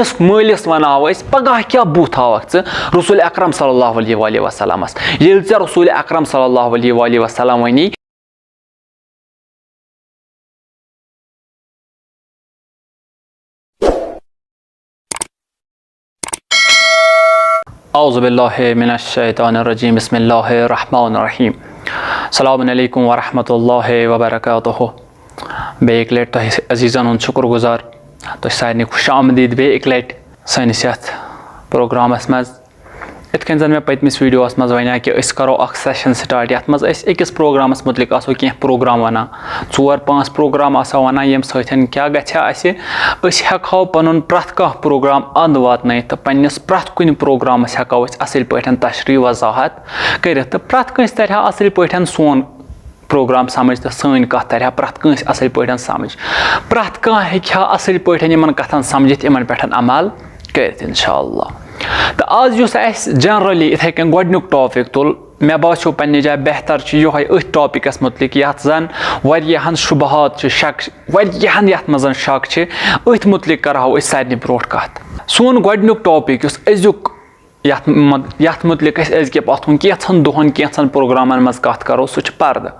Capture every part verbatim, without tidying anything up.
پننِس مٲلِس ونہو أسۍ، پگاہ کیٛاہ بُتھ ہاوکھ ژٕ رسول اکرم صلی اللہ علیہ وآلہ وسلمس؟ ییٚلہِ ژےٚ رسول اکرم صلی اللہ علیہ وآلہ وسلم ونی، اعوذ باللہ من الشیطان الرجیم، بسم اللہ الرحمن الرحیم۔ السلام علیکم ورحمۃ اللہ وبرکاتہ۔ بیٚیہِ اَکہِ لَٹہِ تۄہہِ عزیٖزَن ہُنٛد شُکُر گُزار، تۄہہِ سارنٕے خوش آمدید بیٚیہِ اَکہِ لَٹہِ سٲنِس یَتھ پروگرامَس منٛز۔ یِتھ کٔنۍ زَن مےٚ پٔتمِس ویٖڈیوَس منٛز وَنیٛاو کہِ أسۍ کَرو اَکھ سیشن سٹارٹ، یَتھ منٛز أسۍ أکِس پروگرامَس مُتعلِق آسو کینٛہہ پروگرام وَنان، ژور پانٛژھ پروگرام آسو وَنان، ییٚمہِ سۭتۍ کیٛاہ گژھِ ہا اَسہِ، أسۍ ہٮ۪کہو پَنُن پرٛٮ۪تھ کانٛہہ پروگرام اَنٛد واتنٲیِتھ تہٕ پنٛنِس پرٛٮ۪تھ کُنہِ پروگرامَس ہٮ۪کو أسۍ اَصٕل پٲٹھۍ تشریح وضاحت کٔرِتھ تہٕ پرٛٮ۪تھ کٲنٛسہِ تَرِ ہا اَصٕل پٲٹھۍ سون پروگرام سمجھ تہٕ سٲنۍ کتھ ترِ ہا پرٛٮ۪تھ کٲنٛسہِ اصل پٲٹھۍ سمجھ۔ پرٛٮ۪تھ کانٛہہ ہیٚکہِ ہا اصل پٲٹھۍ یِمن کتھن سمجھِتھ، یِمن پٮ۪ٹھ عمل کٔرِتھ انشاءاللہ۔ تہٕ آز یُس اسہِ generally یِتھے کٔنۍ گۄڈنیُک topic تُل، مےٚ باسیو پننہِ جایہِ بہتر چھُ یِہوٚے أتھۍ topicس مُتعلق، یتھ زن واریاہن شبہات چھِ، شک، واریاہن یتھ منٛز شک چھِ، أتھۍ مُتعلق کرہو أسۍ سارنٕے برونٛٹھ کتھ۔ سون گۄڈنیُک topic یُس أزیُک یَتھ مت-، یَتھ مُتعلِق أسۍ أزکہِ پَتھ کُن کینٛژھن دۄہَن، کینٛژھن پروگرامَن منٛز کَتھ کَرو، سُہ چھُ پَردٕ۔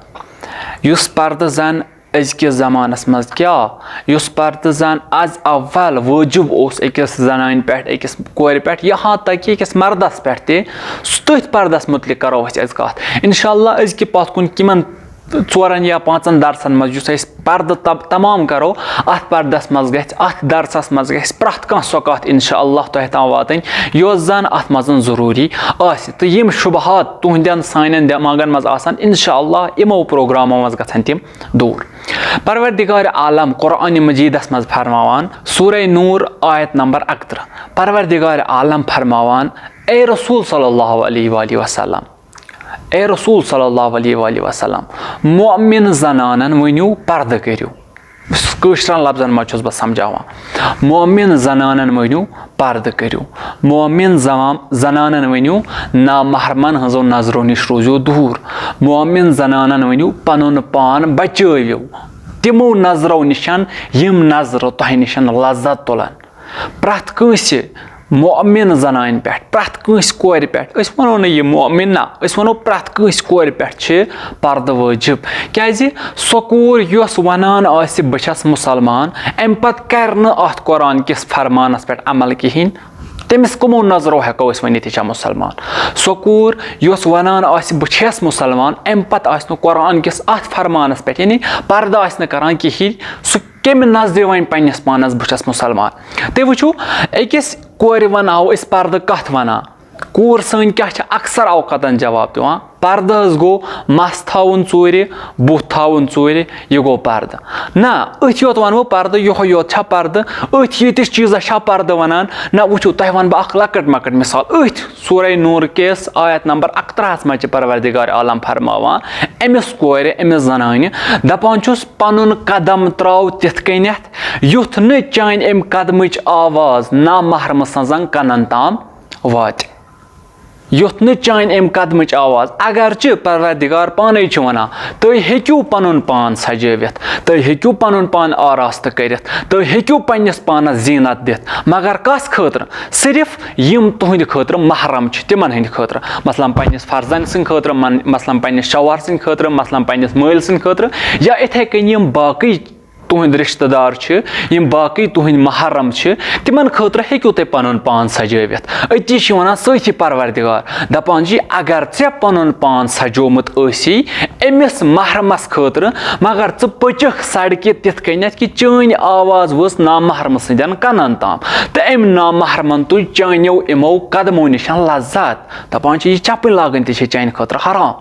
یُس پَردٕ زَن أزکِس زمانَس منٛز کیٛاہ، یُس پَردٕ زَن از اول وٲجِب اوس أکِس زنانہِ پٮ۪ٹھ، أکِس کورِ پٮ۪ٹھ، یہاں تک کہ أکِس مردَس پٮ۪ٹھ تہِ، سُہ، تٔتھۍ پَردَس مُتعلِق کَرو أسۍ أزۍ کَتھ۔ انشاءاللہ أزکہِ پَتھ کُن کِمَن ژورَن یا پانٛژَن درسَن منٛز یُس أسۍ پردٕ تب-، تمام کرو، اتھ پردس منٛز گژھِ، اتھ درسس منٛز گژھِ پرٛٮ۪تھ کانٛہہ سۄ کتھ انشاءاللہ تۄہہِ تام واتٕنۍ، یۄس زن اتھ منٛز ضروٗری آسہِ۔ تہٕ یِم شبہات تُہنٛدٮ۪ن سانٮ۪ن دٮ۪ماغن منٛز آسن، انشاءاللہ یِمو پروگرامو منٛز گژھن تِم دوٗر۔ پروردگار عالم قرآن مجیدس منٛز فرماوان، سورہ نور، آیت نمبر اکترہ، پروردگار عالم فرماوان، اے رسول صلی اللہ علیہ وآلہ وسلم، اے رسول صلی اللہ علیہ وآلہ وسلم، مؤمن زنانن ؤنِو پردٕ کٔرِو۔ کٲشرٮ۪ن لفظن منٛز چھُس بہٕ سمجھاوان۔ مؤمن زنانن ؤنِو پردٕ کٔرِو۔ مؤمن زوام-، زنانن ؤنِو نامحرمن ہٕنٛزو نظرو نِش روٗزِو دوٗر۔ مؤمن زنانن ؤنِو پنُن پان بچٲوِو تِمو نظرو نِشن، یِم نظرٕ تۄہہِ نِشن لذت تُلن۔ پرٛٮ۪تھ کٲنٛسہِ مؤمن زنانہِ پٮ۪ٹھ، پرٛٮ۪تھ کٲنٛسہِ کورِ پٮ۪ٹھ، أسۍ وَنو نہٕ یہِ مؤمن نہ، أسۍ وَنو پرٛٮ۪تھ کٲنٛسہِ کورِ پٮ۪ٹھ چھِ پردٕ وٲجِب۔ کیٛازِ؟ سۄ کوٗر یۄس وَنان آسہِ، "بہٕ چھَس مُسلمان"، اَمہِ پتہٕ کَرِ نہٕ اَتھ قرآن کِس فرمانَس پٮ۪ٹھ عمل کِہیٖنۍ، تٔمِس کٕمو نظرو ہٮ۪کو أسۍ ؤنِتھ یہِ چھےٚ مُسلمان؟ سۄ کوٗر یۄس وَنان آسہِ، "بہٕ چھَس مُسلمان"، اَمہِ پتہٕ آسہِ نہٕ قرآن کِس اَتھ فرمانَس پٮ۪ٹھ، یعنی پردٕ آسہِ نہٕ کَران کِہیٖنۍ، سُہ کمہِ نظرِ وۄنۍ پننِس پانس، "بہٕ چھَس مُسلمان"؟ تُہۍ وٕچھِو، أکِس کورِ ونہو أسۍ پردٕ کتھ ونان؟ کوٗر سٲنۍ کیٛاہ چھِ اکثر اوقاتن جواب دِوان؟ پردٕ حظ گوٚو مس تھاوُن ژوٗرِ، بُتھ تھاوُن ژوٗرِ، یہِ گوٚو پردٕ۔ نہ، أتھۍ یوت ونہٕ بہٕ پردٕ، یِہوٚے یوت چھا پردٕ؟ أتھۍ ییٖتِس چیٖزس چھا پردٕ ونان؟ نہ، وٕچھِو، تۄہہِ ونہٕ بہٕ اکھ لۄکٕٹ مۄکٕٹ مثال۔ أتھۍ سورہ نور کِس آیت نمبر اکترہس منٛز چھِ پروردگار عالم فرماوان، أمِس کورِ، أمِس زنانہِ دپان چھُس، پنُن قدم تراو تِتھ کٔنٮ۪تھ، یُتھ نہٕ چانہِ امہِ قدمٕچ آواز نامحرمہٕ سٕنزن کنن تام واتہِ۔ یُتھ نہٕ چانہِ امہِ قدمٕچ آواز، اگرچہِ پروردگار پانے چھُ ونان، تُہۍ ہیٚکِو پنُن پان سجٲوِتھ، تُہۍ ہیٚکِو پنُن پان آراستہٕ کٔرِتھ، تُہۍ ہیٚکِو پننِس پانس زینت دِتھ، مگر کس خٲطرٕ؟ صرف یِم تُہنٛدِ خٲطرٕ محرم چھِ، تِمن ہٕنٛدِ خٲطرٕ، مثلاً پننِس فرزند سٕنٛدِ خٲطرٕ، من-، مثلاً پننِس شوہر سٕنٛدِ خٲطرٕ، مثلاً پننِس مٲلۍ سٕنٛدِ خٲطرٕ، یا اِتھے کٔنۍ یِم باقٕے تُہنٛدۍ رشتہٕ دار چھِ، یِم باقٕے تُہنٛدۍ محرم چھِ، تِمن خٲطرٕ ہیٚکِو تُہۍ پنُن پان سجٲوِتھ۔ أتی چھِ ونان سٲتھی پروردگار، دپان چھِ، اگر ژےٚ پنُن پان سجومُت ٲسی أمِس محرمس خٲطرٕ، مگر ژٕ پٔچکھ سڑکہِ تِتھ کٔنٮ۪تھ کہِ چٲنۍ آواز وٲژ نامحرمہٕ سٕنٛدٮ۪ن کنن تام، تہٕ أمۍ نامحرمن تُج چانیو یِمو قدمو نِشن لذت۔ دپان چھِ، یہِ چپٕنۍ لاگٕنۍ تہِ چھِ چانہِ خٲطرٕ حرام۔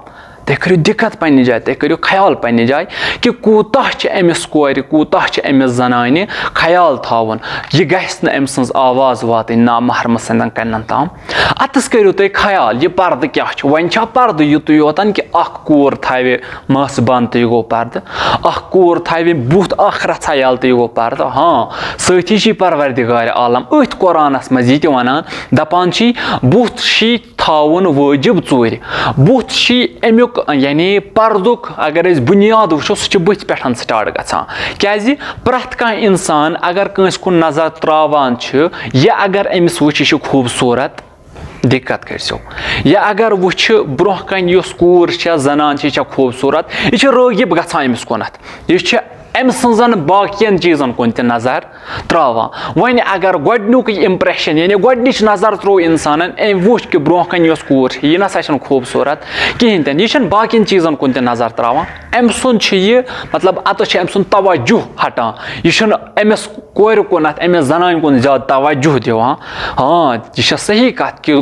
تُہۍ کٔرِو دِقت پننہِ جایہِ، تُہۍ کٔرِو خیال پننہِ جایہِ کہِ کوٗتاہ چھِ أمِس کورِ، کوٗتاہ چھِ أمِس زنانہِ خیال تھاوُن، یہِ گژھِ نہٕ أمۍ سٕنٛز آواز واتٕنۍ نامحرمہٕ سٕنٛدٮ۪ن کنن تام۔ اتس کٔرِو تُہۍ خیال، یہِ پردٕ کیٛاہ چھُ؟ وۄنۍ چھا پردٕ یُتُے یوتن کہِ اکھ کوٗر تھاوِ مَس بنٛد تہٕ یہِ گوٚو پردٕ؟ اکھ کوٗر تھاوِ بُتھ اکھ رژھا یَلہٕ تہٕ یہِ گوٚو پردٕ؟ ہاں، سۭتی چھِ پروردگار عالم أتھۍ قرآنس منٛز یہِ تہِ ونان، دپان چھِ، بُتھ چھِ تھاوُن وٲجِب ژوٗرِ۔ بُتھ چھِ اَمیُک، یعنی پردُک اگر أسۍ بُنیاد وٕچھو، سُہ چھُ بٕتھِ پٮ۪ٹھ سٹارٹ گژھان۔ کیازِ؟ پرٛٮ۪تھ کانٛہہ اِنسان اگر کٲنٛسہِ کُن نظر ترٛاوان چھُ، یہِ اگر أمِس وٕچھِ، یہِ چھُ خوٗبصوٗرت، دِقت کٔرۍزیو۔ یہِ اگر وٕچھِ، برٛونٛہہ کَنہِ یۄس کوٗر چھےٚ، زنان چھِ، یہِ چھےٚ خوٗبصوٗرت، یہِ چھِ رٲغِب گژھان أمِس کُنَتھ۔ یہِ چھِ أمۍ سٕنٛزن باقین چیٖزن کُن تہِ نظر ترٛاوان۔ وۄنۍ اگر گۄڈٕنیُکُے اِمپرٛٮ۪شن، یعنی گۄڈٕنِچ نظر ترٛوو اِنسانن، أمۍ وٕچھ کہِ برٛونٛہہ کَنہِ یۄس کوٗر چھِ، یہِ نہ سا چھَنہٕ خوٗبصوٗرت کِہیٖنۍ تہِ نہٕ، یہِ چھَنہٕ باقین چیٖزن کُن تہِ نظر ترٛاوان۔ أمۍ سُنٛد چھُ یہِ، مطلب، اَتَس چھُ أمۍ سُنٛد توجہ ہٹان۔ یہِ چھُنہٕ أمِس کورِ کُنَتھ، أمِس زنانہِ کُن زیادٕ توجہ دِوان۔ ہاں، یہِ چھےٚ صحیح کَتھ کہِ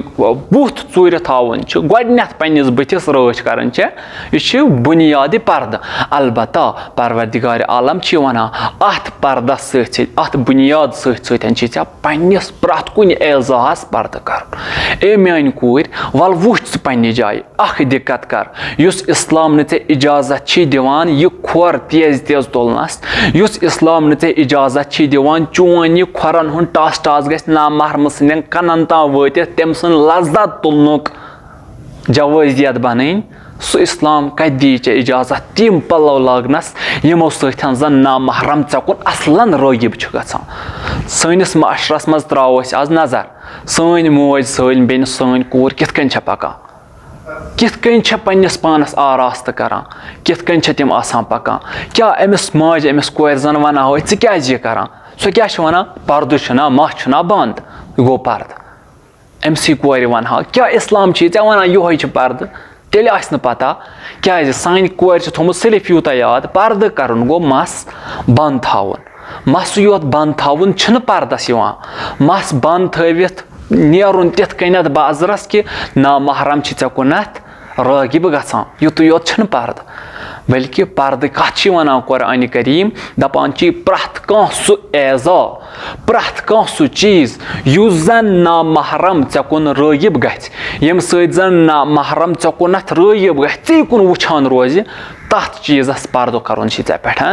بُتھ ژوٗرِ تھاوُن چھُ، گۄڈٕنٮ۪تھ پنٛنِس بٕتھِس رٲچھ کَرٕنۍ چھےٚ، یہِ چھُ بُنیادِ پردٕ۔ البتہ پروردگار عالم چھِ وَنان، اَتھ پردَس سۭتۍ سۭتۍ، اَتھ بُنیاد سۭتۍ سۭتۍ چھِ ژےٚ پنٛنِس پرٛٮ۪تھ کُنہِ اعضاہَس پردٕ کَرُن۔ اے میٛانہِ کوٗرۍ، وَلہٕ وُچھ ژٕ پنٛنہِ جایہِ، اَکھ دِقت کَر، یُس اِسلام نہٕ ژےٚ اِجازت چھی دِوان یہِ کھۄر تیز تیز تُلنَس، یُس اِسلام نہٕ ژےٚ اِجازت چھی دِوان چون یہِ کھۄرَن ہُنٛد ٹاس ٹاس گژھِ نامحرمہٕ سٕنٛدٮ۪ن کَنَن تام وٲتِتھ، تٔمۍ سٕنٛز لذت تُلنُک جوٲزیت بنٕنۍ، سُہ اسلام کتہِ دِیہِ ژےٚ اجازت تِم پلو لاگنس، یِمو سۭتۍ زن نامحرم ژےٚ کُن اصلن رٲغب چھُ گژھان؟ سٲنِس معاشرس منٛز تراوو أسۍ آز نظر، سٲنۍ موج، سٲنۍ بیٚنہِ، سٲنۍ کوٗر کِتھ کٔنۍ چھےٚ پکان، کِتھ کٔنۍ چھےٚ پننِس پانس آراستہٕ کران، کِتھ کٔنۍ چھےٚ تِم آسان پکان؟ کیٛاہ أمِس ماجہِ، أمِس کورِ زن ونہو أسۍ، "ژٕ کیازِ یہِ کران؟" سۄ کیٛاہ چھِ ونان؟ "پردٕ چھُنا، مَس چھُنا بنٛد؟" یہِ گوٚو پردٕ۔ أمۍ سٕے کورِ وَنہٕ ہا، کیٛاہ اِسلام چھُے ژےٚ وَنان یِہوٚے چھُ پردٕ؟ تیٚلہِ آسہِ نہٕ پتہ، کیٛازِ سانہِ کورِ چھِ تھوٚمُت صرف یوٗتاہ یاد، پردٕ کَرُن گوٚو مَس بنٛد تھاوُن۔ مَسٕے یوت بنٛد تھاوُن چھُنہٕ پردَس یِوان۔ مَس بنٛد تھٲوِتھ نیرُن تِتھ کٔنٮ۪تھ بازرَس کہِ نامحرم چھِ ژےٚ کُنَتھ رٲغب گژھان، یُتُے یوت چھُنہٕ پردٕ، بلکہِ پردٕ کتھ چھِ ونان قرآن کریم؟ دپان چھِ پرٛٮ۪تھ کانٛہہ سُہ اعضا، پرٛٮ۪تھ کانٛہہ سُہ چیٖز یُس زن نامحرم ژےٚ کُن رٲغب گژھِ، ییٚمہِ سۭتۍ زن نامحرم ژےٚ کُنتھ رٲغب گژھِ، ژےٚ کُن وٕچھان روزِ، تتھ چیٖزس پردٕ کرُن چھِ ژےٚ پٮ۪ٹھ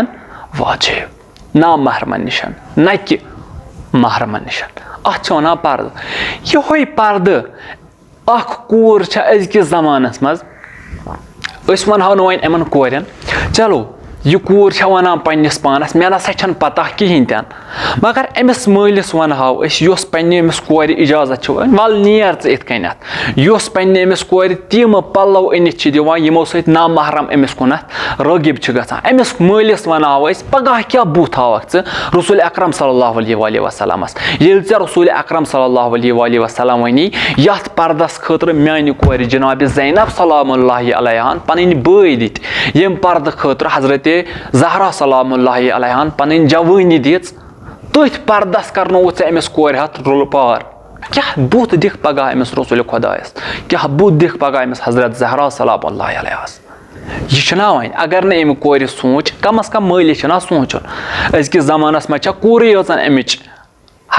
واجب، نامحرمن نِش، نہ کہِ محرمن نِش۔ اتھ چھِ ونان پردٕ۔ یِہوٚے پردٕ اکھ کوٗر چھےٚ أزکِس زمانس منٛز، أسۍ ونہو نہٕ وۄنۍ یِمن کورٮ۪ن، چلو، یہِ کوٗر چھےٚ ونان پننِس پانس، "مےٚ نسا چھنہٕ پتہ کِہینۍ تہِ نہٕ"، مگر أمِس مٲلِس ونہو أسۍ، یُس پننہِ أمِس کورِ اجازت چھُ، "وَلہٕ نیر ژٕ یِتھ کٔنٮ۪تھ"، یُس پننہِ أمِس کورِ تِم پلو أنِتھ چھِ دِوان، یِمو سۭتۍ نامحرم أمِس کُنتھ رٲغب چھِ گژھان۔ أمِس مٲلِس ونہو أسۍ، "پگاہ کیٛاہ بُتھ ہاوکھ ژٕ رسول اکرم صلی اللہ علیہ وآلہ وسلمس؟" ییٚلہِ ژےٚ رسول اکرم صلی اللہ علیہ وآلہ وسلم ونی، یتھ پردس خٲطرٕ میانہِ کورِ جناب زینب سلام اللہ علیہن پنٕنۍ بٲے دِتۍ، ییٚمہِ پردٕ خٲطرٕ حضرت زہرا سلام اللہ علیہن پنٕنۍ جوٲنی دِژ، تٔتھۍ پردس کرنووُتھ ژےٚ أمِس کورِ ہتھ رُلہٕ پار۔ کیٛاہ بُتھ دِکھ پگاہ أمِس رسول خدایس؟ کیٛاہ بُتھ دِکھ پگاہ أمِس حضرت زہرا سلام اللہ علیہس؟ یہِ چھُنہ وۄنۍ، اگر نہٕ أمۍ کورِ سوٗنٛچ، کم از کم مٲلِس چھُنہ سونٛچُن۔ أزکِس زمانس منٛز چھےٚ کوٗرٕے یٲژَن اَمِچ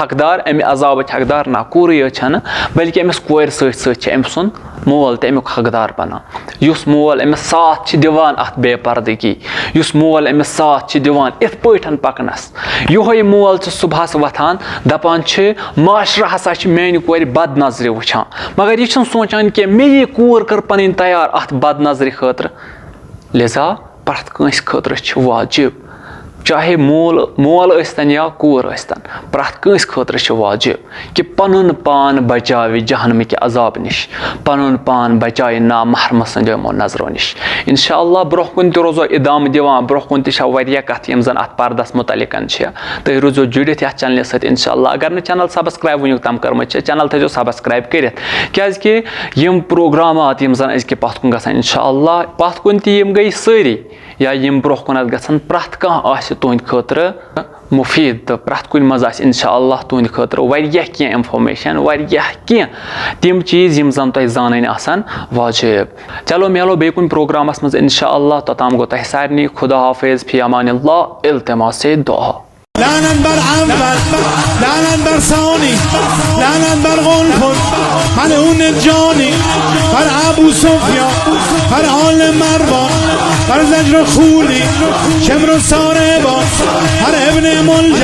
حقدار، اَمہِ عذابٕچ حقدار؟ نہ، کوٗرٕے یٲژ چھَنہٕ، بلکہِ أمِس کورِ سۭتۍ سۭتۍ چھِ أمۍ سُنٛد مول تہِ اَمیُک حقدار بنان، یُس مول أمِس ساتھ چھِ دِوان اَتھ بے پردگی، یُس مول أمِس ساتھ چھِ دِوان اِتھ پٲٹھۍ پکنس۔ یِہوٚے مول چھُ صُبحس وۄتھان، دپان چھِ، "معاشرٕ ہسا چھِ میانہِ کورِ بد نظرِ وٕچھان"، مگر یہِ چھُنہٕ سونٛچان کینٛہہ، مےٚ یہِ کوٗر کٔر پنٕنۍ تیار اَتھ بد نظرِ خٲطرٕ۔ لہذا پرٛٮ۪تھ کٲنٛسہِ خٲطرٕ چھِ واجب، چاہے مول، مول ٲسۍتن یا کوٗر ٲسۍتن، پرٛٮ۪تھ کٲنٛسہِ خٲطرٕ چھِ واجب کہِ پنُن پان بچاوِ جہنمٕکہِ عذاب نِش، پنُن پان بچاوِ نامحرمہٕ سٕنٛدیو یِمو نظرو نِش۔ انشاءاللہ برٛونٛہہ کُن تہِ روزو ادامہٕ دِوان، برٛونٛہہ کُن تہِ چھےٚ واریاہ کتھٕ یِم زن اتھ پردس متعلقن چھِ۔ تُہۍ روٗزِو جُڑِتھ یتھ چینلہِ سۭتۍ انشاءاللہ۔ اگر نہٕ چینل subscribe وٕنیُک تام کٔرمٕژ چھےٚ، چینل تھٲیزیو subscribe کٔرِتھ، کیازِ کہِ یِم پروگرامات یِم زن أزکہِ پتھ کُن گژھن انشاءاللہ، پتھ کُن تہِ یِم گٔے سٲری، یا یِم برٛونٛہہ کُنَتھ گژھن، پرٛٮ۪تھ کانٛہہ آسہِ تُہٕنٛدِ خٲطرٕ مُفیٖد تہٕ پرٛٮ۪تھ کُنہِ منٛز آسہِ انشاءاللہ تُہٕنٛدِ خٲطرٕ واریاہ کینٛہہ information، واریاہ کینٛہہ تِم چیٖز یِم زَن تۄہہِ زانٕنۍ آسَن واجب۔ چلو، میلو بیٚیہِ کُنہِ پروگرامَس منٛز انشاءاللہ۔ توٚتام گوٚو تۄہہِ سارنٕے خدا حافظ، فی امان اللہ، التماس دعا۔ لعنت بر اول، لعنت بر ثانی، لعنت بر قنفذ، ملعون جانی، بر ابو سفیان، بر آل مروان، بر زجر خولی، شمر و ساربان، بر ابن ملجم.